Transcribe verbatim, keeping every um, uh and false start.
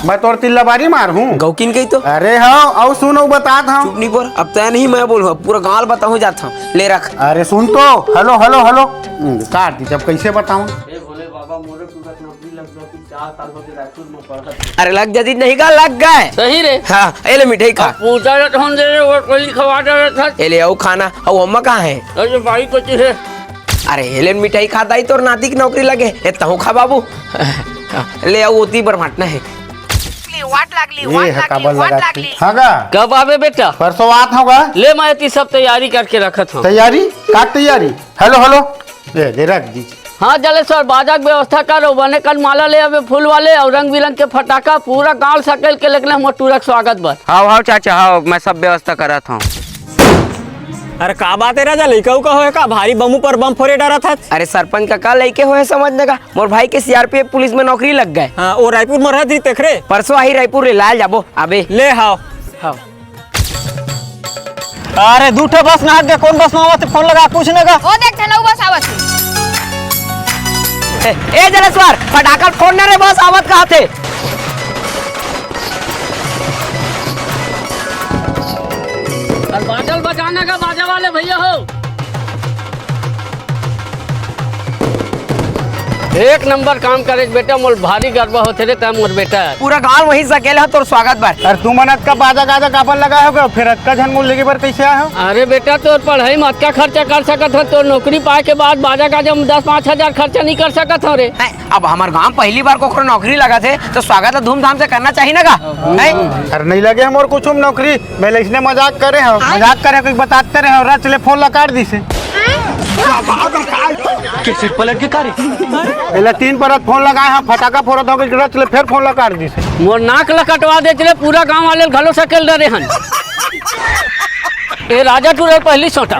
मैं तोर तिल्ला बारी मार हूँ। गौकिन कही तो। अरे हव, अउ सुन, अउ बतात हव। चुप नहीं बोल, अब तय नहीं मैं बोलूँ, अब पूरा गाँव ल बताहूँ जात हव। ले रख। अरे सुन तो, हेलो, हेलो, हेलो। हम्म, काट दी, जब कैसे बताऊँ? हे भोले बाबा, मोरो टूरा के नौकरी लग जाती, चार साल होगे रायपुर में पढ़त। अरे लग जाती नहीं गा, लग गए। सही रे। हाँ, ए ले मिठाई खा। अब पूछा जात हन दे रे, वो कोई खवा दे रे था। ए ले अउ खाना, अउ अम्मा कहाँ है? अरे भाई को चीज है। अरे ए ले मिठाई खा दाई, तोर नाती के नौकरी लगे। ए तहूँ खा बाबू। ले अउ ओती बर बांटना है। वाट लागली, ए, वाट हा, लागली, काबर वाट लगात लागली। हे? हाँ गा? कब आबे बेटा? परसों आत हव गा। ले मैं एती सब तैयारी करके रखत हव। तैयारी? का तैयारी? Hello, hello. ए, दे रख दीजिए। हाँ जलेश्वर, बाजा के व्यवस्था कर, अउ बने कन माला ले आबे, फूल वाले अउ रंग बिरंग के फटाका, पूरा गांव सकेल के लेकने हमर टूरा के स्वागत बर। हाव, हाव चाचा, हाव, मैं सब व्यवस्था करत हव। अरे का बात हे राजा, लइका उका होय का? भारी बम ऊपर बम फोरे डरत हस। अरे सरपंच कका, लइके होय समझ न का, मोर भाई के सीआरपीएफ पुलिस में नौकरी लग गए। हाँ, ओ रायपुर में रहत रही तेखरे। परसों आही रायपुर ले, लाय ल जाबो, आबे। ले हाव। हाव। अरे दू ठो बस नहक गे, कोन बस में आवत हे, फोन लगा पूछ न गा। ओ देख, चलो बस आवत हे। ए, ए जलेश्वर, फटाकल फोन न रे, बस आवत कहत हे। अरे बाजा ल बजाना गा, बाजा वाले भैया हो। एक नंबर काम करे बेटा, मोर भारी गर्व होथे रे, तैं मोर बेटा। पूरा गांव वहीं सकेल ह तोर स्वागत बर। अरे तुमन अतका बाजा गाजा काबर लगाए हव गा? फेर अतका झन मोर लेगे बर कैसे आए हव? अरे बेटा, तोर पढ़ाई में अतका खर्चा कर सकत हन, तोर नौकरी पाए के बाद बाजा गाजा में दस पाँच हजार खर्चा नहीं कर सकत हव रे। हैं? अब हमर गांव पहली बार कोकरो नौकरी लगत हे, तो स्वागत ला धूमधाम से करना चाहिए ना का? हैं? अरे नहीं लगे हे मोर कुछ में नौकरी, मैं अइसने मजाक करे हव, मजाक करे हव, कोई बतात करे हव, रच ले फोन ला काट दिसे। के सिर पलट के का रे? एला तीन परत फोन लगाए हव, फटाका फोड़त हव, रच ले फेर फोन ला काट दिसे। मोर नाक ला कटवा देते रे, पूरा गांव वाले घलो सकेल डरे हन। ए राजा टूरा पहली सोटा।